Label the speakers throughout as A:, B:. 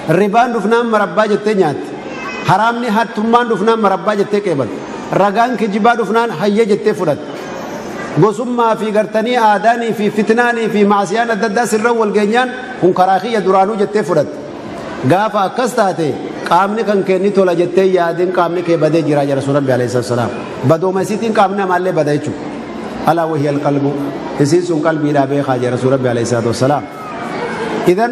A: Ribaan dhufnaan marabbaa jettee nyaatte. Haraamni hattummaan dhufnaan marabbaa jettee qeebalte. Ragaan kijibaa dhufnaan hayya jettee fudhatte. Gosummaa fi gartanii aadaanii fi fitnaanii fi maasiyaan adda addaa sirra wal geenyaan kun karaa kiyya duraanuu jettee fudhatte. Gaafa akkas taate qaamni kan kee ni tola jettee yaadin, qaamni kee badee jira jedha Rasuul Rabbi alayhi salaam. Badooma isiitiin qaamni namaallee bada jechuudha. Alaa wahiya alqalbu, isiin sun qalbiidhaa beekaa jedha Rasuul Rabbi alayhi salaatu wassalaam. Idan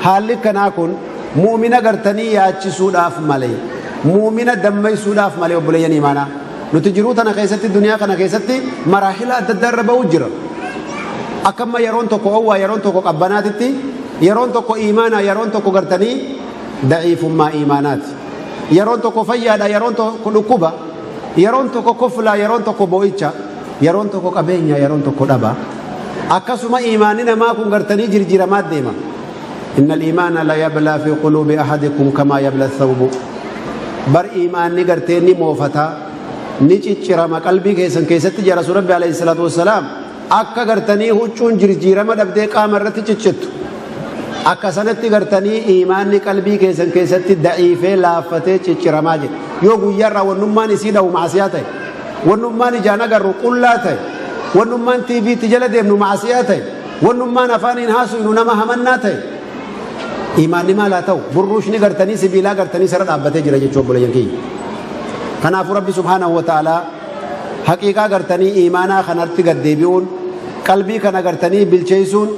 A: haalli kanaa kun mu'mina gartanii yaachisuudhaaf malee, mu'mina dammaysuudhaaf malee, obboleeyyan imaanaa. Nuti jiruu tana keessatti, duniyaa kana keessatti maraahila adda addaa irra ba'uu jira. Akkamma yeroon tokko owwaa, yeroon tokko qabbanaatitti, yeroon tokko iimaanaa, yeroon tokko gartanii da'iifummaa iimaanaati. Yeroon tokko fayyaadha, yeroon tokko dhukkuba, yeroon tokko koflaa, yeroon tokko boo'icha, yeroon tokko qabeenya, yeroon tokko dhaba. Akkasuma iimaanni namaa kun gartanii jirjiiramaa deema. Inna al-iimaana la yablaa fi quluubi ahadikum kamaa yabla thawbu. Bar iimaanni gartee ni moofata, ni ciccirama qalbii keessan keessatti jira Rasuul Rabbi alayhi salaatu wassalaam. Akka gartanii huccuun jirjiirama dhabdee qaama irratti ciccittu, akka sanatti gartanii iimaanni qalbii keessan keessatti da'iifee laaffatee cicciramaa jira. Yoo guyyaarraa wannummaan isii dhahu maasiyaa ta'e, wannummaan ijaan agarru qullaa ta'e, wannummaan TVtti jala deemnu maasiyaa ta'e, wannummaan afaaniin haasofnu nama hamannaa ta'e, iimaanni maal haa ta'u? Burruushni gartanii sibiilaa gartanii sirra dhaabbatee jira jechuu, obboleeyyan kiyya. Kanaafuu Rabbi subhaanahu wa ta'aalaa haqiiqaa gartanii iimaanaa kanatti gad deebi'uun, qalbii kana gartanii bilcheessuun,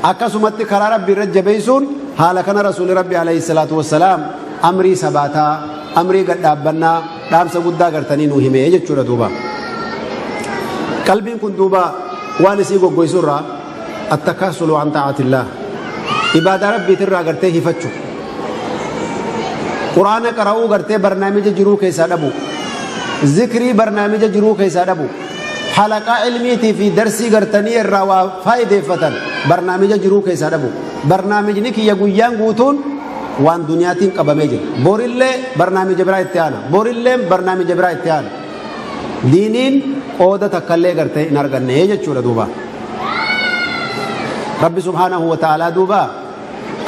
A: akkasumatti karaa Rabbii irra jabeessuun, haala kana Rasuulli Rabbi alayhi salaatu wassalaam amrii sabaataa, amrii gad dhaabbannaa, dhaamsa guddaa gartanii nuu himee jechuudha duuba. Qalbiin kun duuba waan isii goggoysu irraa attakaasulu an xaa'atillah, ibaadaa Rabbiitirraa gartee hifachu, Quraana qara'uu gartee barnaamija jiruu keessaa dhabu, zikrii barnaamija jiruu keessaa dhabu, halaqaa ilmiitii fi darsii gartanii irraa waa faayideeffatan barnaamija jiruu keessaa dhabu. Barnaamijni kiyya guyyaan guutuun waan duniyaatiin qabamee jira. Borillee barnaamija biraa itti aana, borillee barnaamija biraa itti aana, diiniin qooda takkallee gartee hin arganne jechuudha duuba. Rabbi subhaanahu wa ta'aalaa duuba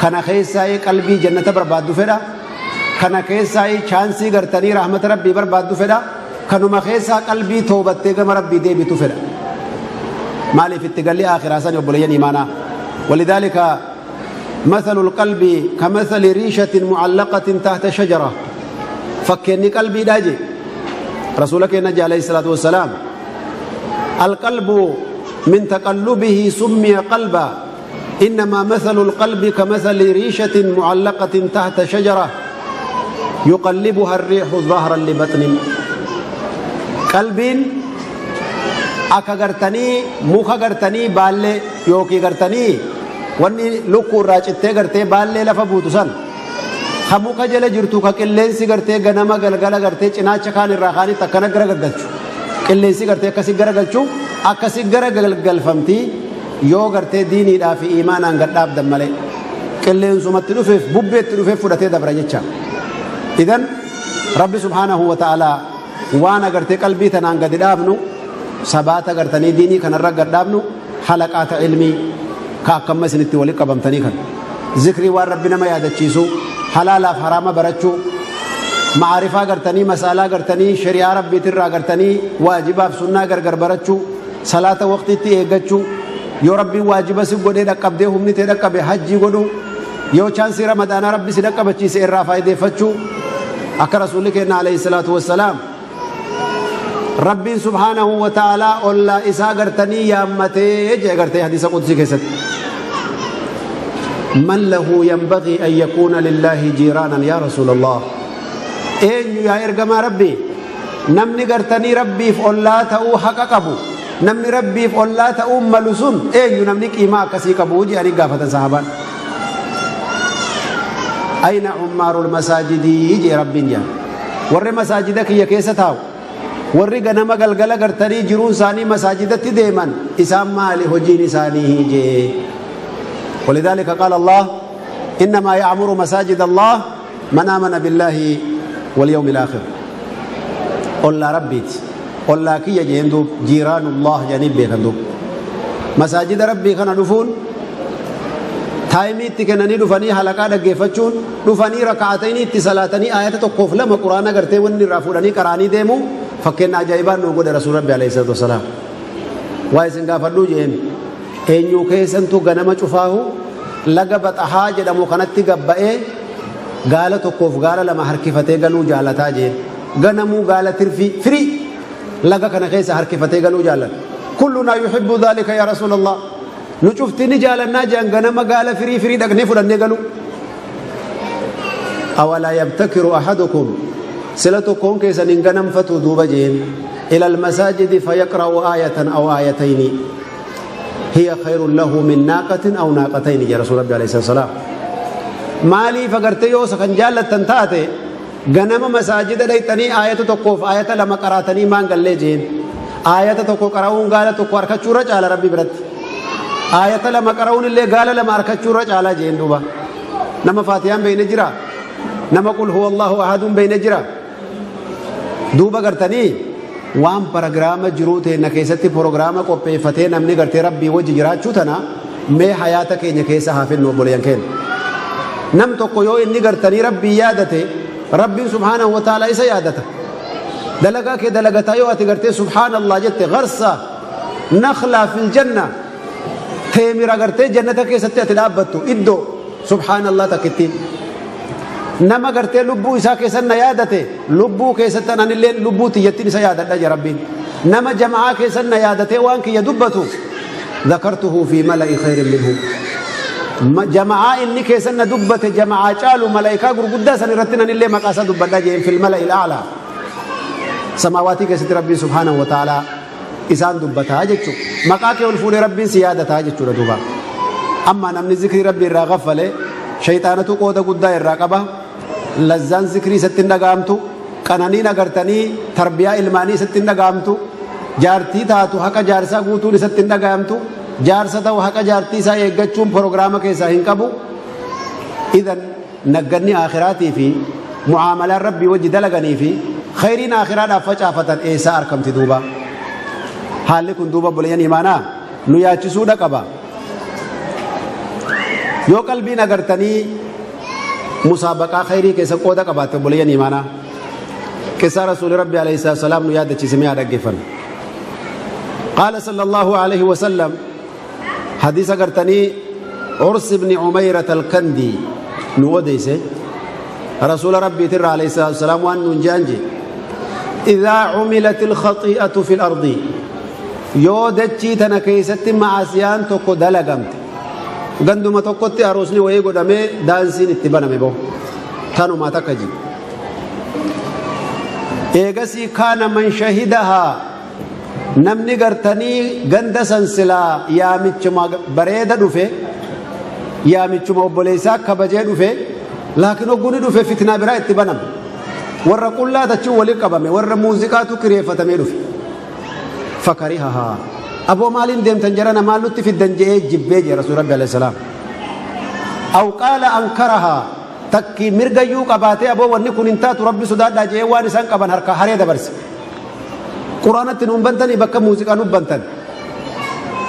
A: kana keessaa qalbii jannata barbaaddu fedha. Kana keessaa chaansii gartanii rahmata Rabbii barbaaddu fedha. Kanuma keessaa qalbii toobattee gama Rabbii deebitu fedha. Maaliif itti galli akhiraa sani, obboleeyyan imaanaa? Walidaalika مثل القلب كمثل ريشة معلقة تحت شجرة. فكني قلبي داجي رسولك النبي عليه الصلاة والسلام: القلب من تقلبه سمي قلبا، إنما مثل القلب كمثل ريشة معلقة تحت شجرة يقلبها الريح ظهرا لبطن. قلب akka gartanii muka gartanii baallee yookiin gartanii wanni lukkuu irraa cittee gartee baallee lafa buutu san, ka muka jala jirtu, ka qilleensi gartee ganama galgala gartee cinaacha kaan irraa kaanitti akkana garagalchu, qilleensi gartee akkasi garagalchu, akkasi garagalfamti yoo gartee diiniidhaa fi imaanaan gad dhaabdan malee, qilleensumatti dhufeef bubbeetti dhufeef fudhatee dabra jecha. Idan Rabbi subhaanahu wa ta'aalaa waan agartee qalbii tanaan gadi dhaabnu, sabaata gartanii diinii kanarra gad dhaabnu, halaqaata ilmii ka akkamma isinitti walitti qabamtanii kan zikrii, waan Rabbi nama yaadachiisu, halaalaaf haraama barachuu, ma'aarifaa gartanii masaalaa gartanii shari'aa Rabbiitirraa gartanii waajibaaf sunnaa gargar barachuu, salaata waqtiitti eeggachuu, yoo Rabbiin waajiba si godhee dhaqqabdee humni tee dhaqqabe hajjii godhuu, yoo chaansii Ramadaanaa Rabbi si dhaqqabachiise irraa faayideeffachuu, akka Rasuulli keenya alayhi salaatu wassalaam Rabbiin subhaanahu wa ta'aalaa ollaa isaa gartanii yaammatee jee gartee hadiisa qudsii keessatti: من له ينبغي أن يكون لله جيرانا يا رسول الله؟ Eenyu yaa ergamaa Rabbii namni gartanii Rabbiif ollaa ta'uu haqa qabu, namni Rabbiif ollaa ta'uu malu sun eenyu, namni qiimaa akkasii qabu jedhanii gaafatan sahabaan. أين عمار المساجد jee Rabbiin jedhan. Warri masaajida kiyya keessa taa'u, warri ganama galgala gartanii jiruun isaanii masaajidatti deeman, isaan maali hojiin isaanii jee. ولذلك قال الله: إنما يعمر مساجد الله من آمن بالله واليوم الآخر. Ollaa Rabbiiti, ollaa kiyya jeen duub. جيران الله jedhanii beekan duub. Masaajida Rabbii kana dhufuun Taayimii itti kennanii dhufanii halaqaa dhaggeeffachuun, dhufanii raka'atayni itti salaatanii, aayata tokkoof lama Quraana gartee wanni irraa fuudhanii qaraanii deemu. Fakkeenya ajaa'ibaan nu godhe Rasuul Rabbi alayhi salaatu wassalaam. Waa isin gaafadhuu jeen, eenyuu keessantu ganama cufaahu laga Baxahaa jedhamu kanatti gabba'ee gaala tokkoof gaala lama harkifatee galuu jaalataa jeen? Ganamuu gaala tirfii firii laga kana keessa harkifatee galuu jaalata. Kullunaa yuhibbu dhaalika yaa Rasuulallah. Nu cufti ni jaalannaa jedhan, ganama gaala firii firii dhaqnee fudhannee galuu. Awalaa yabtakiru ahadukum, sila tokkoon keessan hin ganamfatu duuba jeen, ila almasaajidi fayaqra'u aayatan aw aayatayni hiya khayrun lahu min naaqatin aw naaqatayni, jedha Rasuul Rabbi alayhi salaam. Maaliif agartee yoo isa kan jaallattan taate ganama masaajida dhayxanii aayata tokkoof aayata lama qaraatanii maan gallee jeen? Aayata tokko qara'uun gaala tokko harkachuurra caala Rabbi biratti. Aayata lama qara'uun illee gaala lama harkachuurra caalaa jeen duuba. Nama Faatiyaan beeyne jira? Nama qul huwa Allahu ahaduun beeyne jira? Duuba gartanii waan paragiraama jiruu teenna keessatti porogiraama qopheeffatee namni gartee Rabbii wajji jiraachuu tana mee hayaata keenya keessa haa finnu, obboleeyyan keenya. Nam tokko yoo inni gartanii Rabbii yaadate, Rabbiin subhaanahu wa ta'ala isa yaadata. Dalagaa kee dalagataa yoo ati gartee subhaanallah jette, garsa nakhlaa fil janna, teemira gartee jannata keessatti ati dhaabbattu iddoo subhaanallah takkittiin. Nama gartee lubbuu isaa keessan na yaadate, lubbuu keessatti anillee lubbuu tiyyattiin isa yaadadha ja Rabbiin. Nama jama'aa keessan na yaadatee waan kiyya dubbatu, dhakartuhu fi mala'i khayrin minhu, jama'aa inni keessan na dubbate jama'aa caalu malaayikaa gurguddaa san irratti nanillee maqaa isaa dubbadha jeen. Fil mala'i al'aalaa samaawaatii keessatti Rabbiin subhaanahu wa ta'aalaa isaan dubbataa jechuudha. Maqaa kee ol fuudhee Rabbiin si yaadataa jechuudha duuba. Amma namni zikrii Rabbii irraa gaffale, shayxaanatu qooda guddaa irraa qaba. Lazzaan zikrii isatti hin dhaga'amtu. Qananiin agartanii tarbiyaa ilmaanii isatti hin dhaga'amtu. Jaartii taatu haqa jaarsaa guutuun isatti hin dhaga'amtu. Jaarsa ta'u haqa jaartii isaa eeggachuun proogiraama keessaa hin qabu. Idan nagganni aakhiraatii fi mu'aamalaan Rabbii wajji dalaganii fi khayriin aakhiraadhaaf facaafatan eessaa arkamti duuba? Haalli kun duuba, obboleeyyan imaanaa, nu yaachisuudha qaba. Yoo qalbiin agartanii musaabaqaa khayrii keessa qooda qabaatte, obboleeyyan imaanaa, qissaa Rasuuli Rabbi alayhi salaatu salaam nu yaadachiise mee haa dhaggeeffannu. Qaala sallallahu alayhi wa sallam, hadiisa gartanii Urs ibn Umayrat al-Kandi nu odeyse, Rasuula Rabbiitirra alayhi salaatu wasalaam waan nuun je'an je: إذا عملت الخطيئة في الأرض, yoo dachii tana keessatti ma'asiyaan tokko dalagamte, ganduma tokkotti aroosni wayii godhamee daansiin itti baname bo tanuma takka ji eegasii, كان من شهدها, namni gartanii ganda san silaa yaamichuma bareeda dhufe, yaamichuma obboleessaa kabajee dhufe, laakiin hogguni dhufe fitnaa biraa itti baname. Warra qullaa tachuun waliin qabame, warra muuziqaatu kireeffatamee dhufe. فكرهها, aboo maaliin deemtan jarana, maal nutti fiddan je'ee jibbee jee Rasuul Rabbi alayhi salaam. أو قال أنكرها, takki mirgayyuu qabaatee aboo wanni kun hin taatu, Rabbi sodaadhaa je'ee waan isaan qaban harkaa haree dabarse. Quraanatti nuun bantanii bakka muuziqaa nu bantan,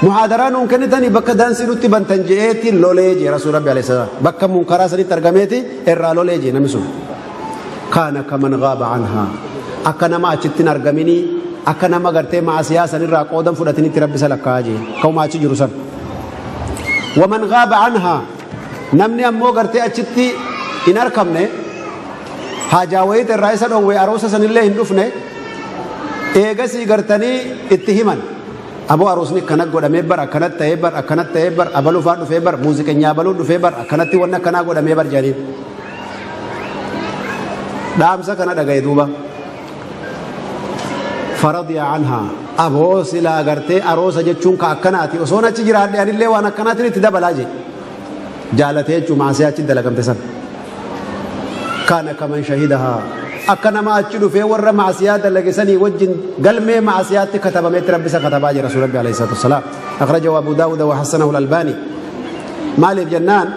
A: muhaadaraa nuun kennitanii bakka daansii nutti bantan je'eeti lolee jee Rasuul Rabbi alayhi salaam. Bakka munkaraa sanitti argameeti irraa lolee jee namni sun. كان كمن غاب عنها, akka nama achitti hin argaminii, akka nama gartee maasiyaa sanirraa qoodan fudhatinitti Rabbi isa lakkaa'aa jee ka'uma achi jiru san. ومن غاب عنها, namni ammoo gartee achitti hin arkamne, haajaa wayit irraa isa dhowwe, aroosa sanillee hin dhufne, eegasii gartanii itti himan, aboo aroosni akkana godhamee bar, akkanatti ta'ee bar, akkanatti ta'ee bar, abaluu faa dhufee bar, muuziqeenyaa abaluu dhufee bar, akkanatti wanni akkanaa godhamee bar jedhaniin. Dhaamsa kana dhagaye duuba. فرضي عنها, aboo silaa gartee aroosa jechuun ka akkanaati, osoon achi jiraadhe anillee waan akkanaatiin itti dabalaa jee jaalatee jechuu maasii achi dalagamte san. كان كمن شهدها, akka nama achi dhufee warra maasiyaa dalage sanii wajjin galmee maasiyaatti katabameetti Rabbi isa katabaa jira Rasuul Rabbi alayhi salaatu wassalaam. أخرجه أبو داود وحسنه الألباني. Maaliif jennaan,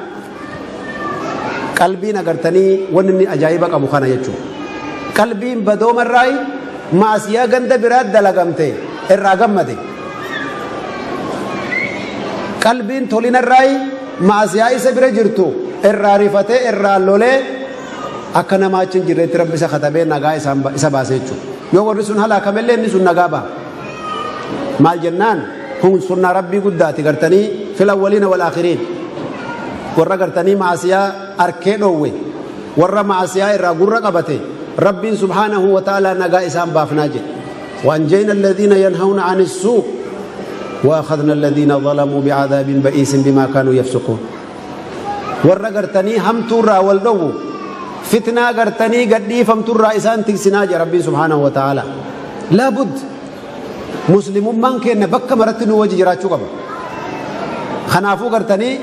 A: qalbiin agartanii wanni inni ajaa'iba qabu kana jechuudha. Qalbiin badoomarraayi maasiyaa ganda biraat dalagamte irraa gammade. Qalbiin tolinarraayi Maasiyaa isa bira jirtu irraa rifatee irraa lolee akka namaa achi hin jirretti Rabbi isa katabee nagaa isa baase jechuudha. Yoo warri sun halaakamellee inni sun nagaa ba'a. Maal jennaan kun sunnaa Rabbii guddaati gartanii fil awwaliina wal aakhiriin. Warra gartanii maasiyaa arkee dhoowwe warra maasiyaa irraa gurra qabate Rabbiin subhaanahu wa ta'aalaa nagaa isaan baafnaa jedhe. وأنجينا الذين ينهون عن السوء وأخذنا الذين ظلموا بعذاب بئيس بما كانوا يفسقون. Warra gartanii hamtuurraa wal dhowwu, fitnaa gartanii gadhiifamturraa isaan tiksinaa jedha Rabbiin subhaanahu wa ta'aalaa. Laabud muslimummaan keenya bakka maratti nu wajji jiraachuu qaba. Kanaafuu gartanii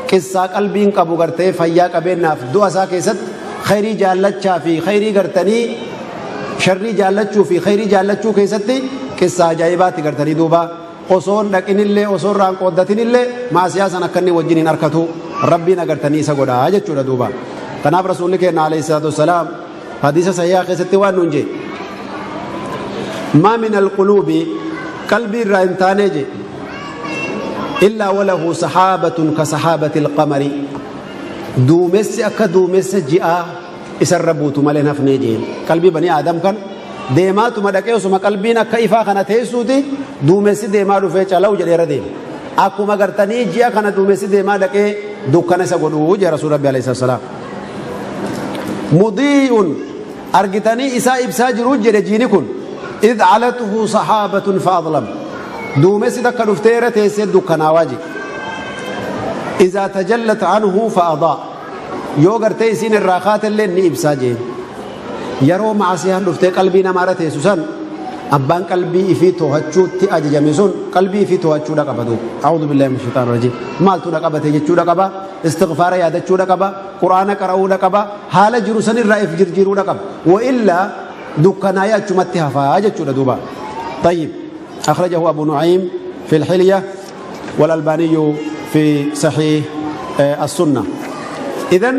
A: qissaa qalbiin qabu gartee fayyaa qabeenyaaf du'a isaa keessatti khayrii jaallachaa fi khayrii gartanii sharrii jaallachuu fi khayrii jaallachuu keessatti qissaa ajaa'ibaatti gartanii duuba osoon dhaqinillee osoo irraan qooddatinillee maasiyaa san akka inni wajjin hin arkatu Rabbiin agartanii isa godhaa jechuudha duuba. Kanaaf Rasuulli keenya alayhi salaatu wassalaam hadiisa sahihaa keessatti waan nuun jee, maa min alquluubi, qalbii irraa hin taanee jee, illaa walahu sahaabatun ka sahaabati alqamari, duumessi akka duumessa ji'aa isarra buutu malee hin hafnee jeen. Qalbii banii Aadam kan deemaatuma dhaqee osuma qalbiin akka ifaa kana teessuuti duumessi deemaa dhufee calaw jedhee irra deema. Akkuma gartanii ji'a kana duumessi deemaa dhaqee dukkana isa godhuu jee Rasuul Rabbi alayhi salaam. Mudii'un argitanii isaa ibsaa jiruu jedhe jiini kun id calatuhu sahaabatun fa'adlam, duumessi takka dhuftee irra teessee dukkanaawaa jedhe. Izaa tajallat anhu fa'adaa, yoo gartee isiin irraa kaatellee ni ibsaa jeen. Yeroo maasiyaan dhuftee qalbii namaarra teessu san abbaan qalbii ifii to'achuutti ajajame sun qalbii ifii to'achuudha qaba duuba. A'uudhu billahi min shaytaan rajiim. Maaltu na qabate jechuudha qaba. Istighfaara yaadachuudha qaba. Quraana qara'uudha qaba. Haala jiru sanirraa if jirjiiruudha qaba. Wa illaa dukkanaayee achumatti hafaa jechuudha duuba. طيب، أخرجه أبو نعيم في الحلية والألباني في صحيح السنة. إذن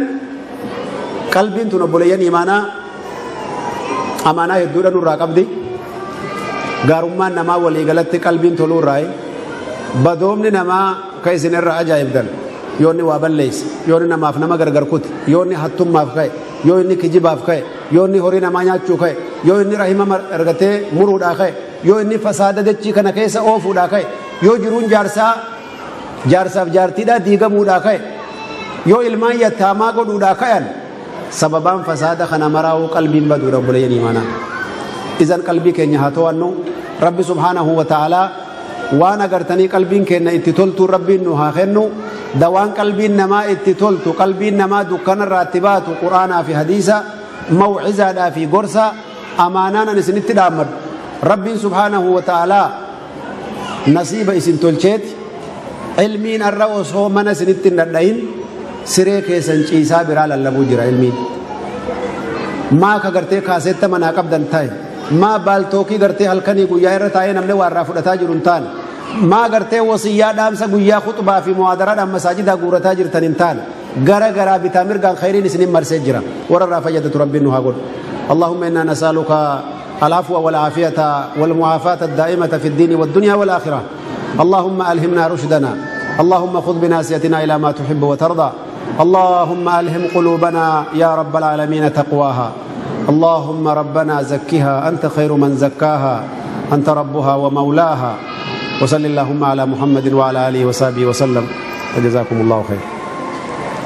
A: qalbiin tun obboleeyyan imaanaa amaanaa hedduudha nurraa qabdi. Gaarummaan namaa walii galatti qalbiin toluu irraayi. Badoomni namaa ka isin irraa ajaa'ibdan, yoonni waa balleeyse, yoonni namaaf nama gargar kute, yoonni hattummaaf ka'e, yoo inni kijibaaf ka'e, yoo inni horii namaa nyaachuu ka'e, yoo inni rahima argatee muruudhaa ka'e, yoo inni fasaada dachii kana keessa oofuudhaa ka'e, yoo jiruun jaarsaa jaarsaaf jaartiidhaa diigamuudhaa ka'e, yoo ilmaan yattaamaa godhuudhaa ka'an, sababaan fasaada kana maraa'uu qalbiin baduudha obboleeyyan imaanaa. Izan qalbii keenya haa to'annu. Rabbi subhaanahu wa ta'aalaa waan agartanii qalbiin keenya itti toltuu Rabbiin nu haa kennu. Dawaan qalbiin namaa itti toltu, qalbiin namaa dukkanarraa itti baatu, Quraanaa fi hadiisa, mawcizaadhaa fi gorsa. Amaanaan an isinitti dhaammadhu, Rabbiin subhaanahu wa ta'aalaa nasiiba isin tolcheeti ilmiin arra osoo mana isinitti hin dhadhayin siree keessan ciisaa biraa lallabuu jira ilmiin. Maa ka gartee kaaseetta manaa qabdan ta'e, maa baaltookii gartee halkanii guyyaa irra taa'ee namni waa irraa fudhataa jiru hin taane, maa gartee wasiyyaa dhaamsa guyyaa khuxbaa fi muhaadaraadhaan masaajidaa guurataa jirtan hin taane, gara garaa bitaa mirgaan khayriin isinin marsee jira. Warra irraa fayyadatu Rabbiin nu haa godhu. اللهم إنا نسألك العفو والعافية والمعافاة الدائمة في الدين والدنيا والآخرة. اللهم ألهمنا رشدنا. اللهم خذ بناصيتنا إلى ما تحب وترضى. اللهم ألهم قلوبنا يا رب العالمين تقواها. اللهم ربنا زكها، أنت خير من زكاها، أنت ربها ومولاها. وصل اللهم على محمد وعلى آله وصحبه وسلم، وجزاكم الله خير.